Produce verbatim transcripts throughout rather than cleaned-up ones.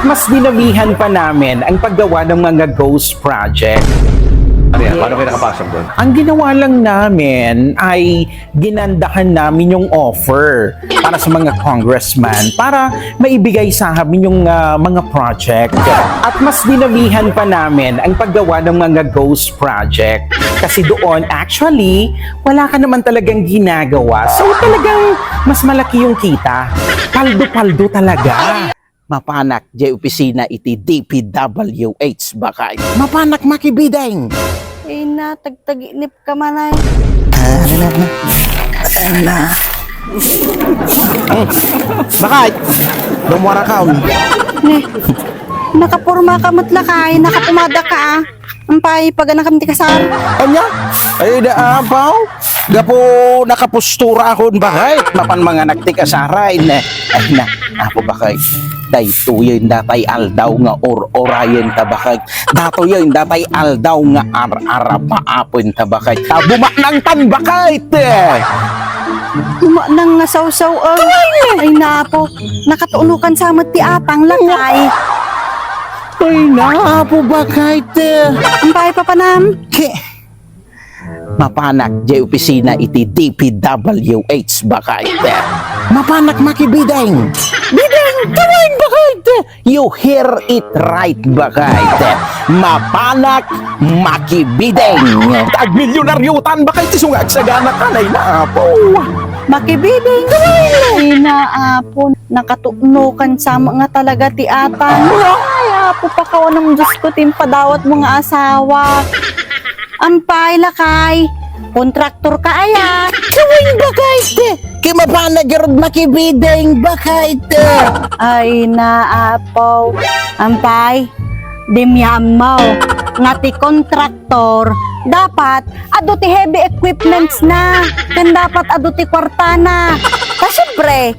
Mas dinamihan pa namin ang paggawa ng mga ghost project. Ano yan? Paano kayo nakapasok doon? Ang ginawa lang namin ay ginandahan namin yung offer para sa mga congressman para maibigay sa amin yung ah, mga project. At mas dinamihan pa namin ang paggawa ng mga ghost project. Kasi doon, actually, wala ka naman talagang ginagawa. So talagang mas malaki yung kita. Paldo-paldo talaga. Mapanak, jay opisina iti D P W H, bakay. Mapanak makibideng. Ay na, tagtaginip ka man ay. Ah, ano na, ano na? Ano na? Bakay, lumuara ka. Ne, nakaporma ka met lakay, nakapumada ka ah. Ampay, paganakam ti kasar. Anya? Ay, da, apaw? Gapu nakapostura akon, bakay. Mapan manganak ti kasara, ne. Ay na, apo, bakay. Daytoyen datay aldaw nga or-orayen ta, bakay. Datoyen datay aldaw nga ar-arapaapen ta, bakay. Ta bumaknang tan, bakay. Umaknang nga sawsaw ah. Ay na apo, nakatunukan sa met ti atang lakay. Ay na, apo, bakay. Ampay, papanam. Ki- Mapanak, jay opisina iti D P W H, bakay. Mapanak makibideng. Bideng, kawain, bakay. You hear it right, bakay. Mapanak makibideng. Agmilyonaryo tan, bakay, ti sungag sagana kanay na, apo. Makibiding. Ay na apo, nakatunukan sa met nga talaga ti atang. Ay apo, pakawanam Diyos ko, ti impadawat mo nga asawa. Ampay lakay, kontraktor ka aya. Kawain, bakay. Ki mapanak garud makibideng, bakay. Ay na apo. Ampay, dimyam mo nga ti kontraktor dapat adu ti heavy equipments na. Ken dapat adu ti kwartana. Ta siyempre,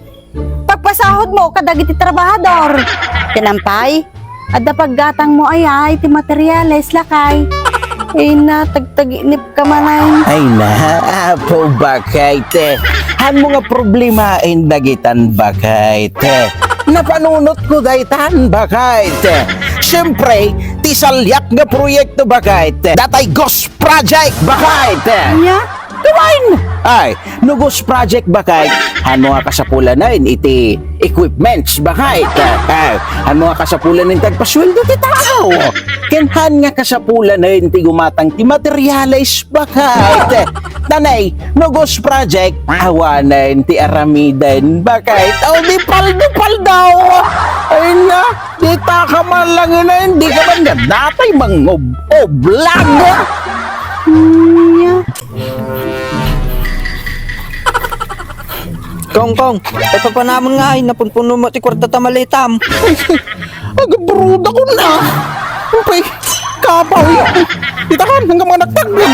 pagpasahod mo kadagiti trabahador. Ken ampay, adda paggatang mo aya iti materials lakay. Ay na, tagtaginip ka man ay. Ay na, apo, bakay. Hanmo nga problema in dagitan, bakay. Napanunot ko daytan, bakay. Siyempre, ti saliak nga proyekto, bakay. Datay ghost project, bakay. Anya? Kawain! Ay, no ghost project, bakay, hanmo nga kasapulanen iti equipments, bakay. Ay, hanmo nga kasapulanen ti agpasueldo ti tao. Ken han nga kasapulanen ti gumatang ti materials, bakay. Tanay, no ghost project, awanen ti aramiden, bakay. O di paldo-paldaw. Ay na, di ta ka man lang ina, hindi ka man nga datay mangub-ublag. Anya? Kong, Kong, ay papanamon nga ay napunpuno mo ti kwarta ta malitam. Agabruda ko na. Okay. Kapaw. Itakan, hanggang mga nagtagna.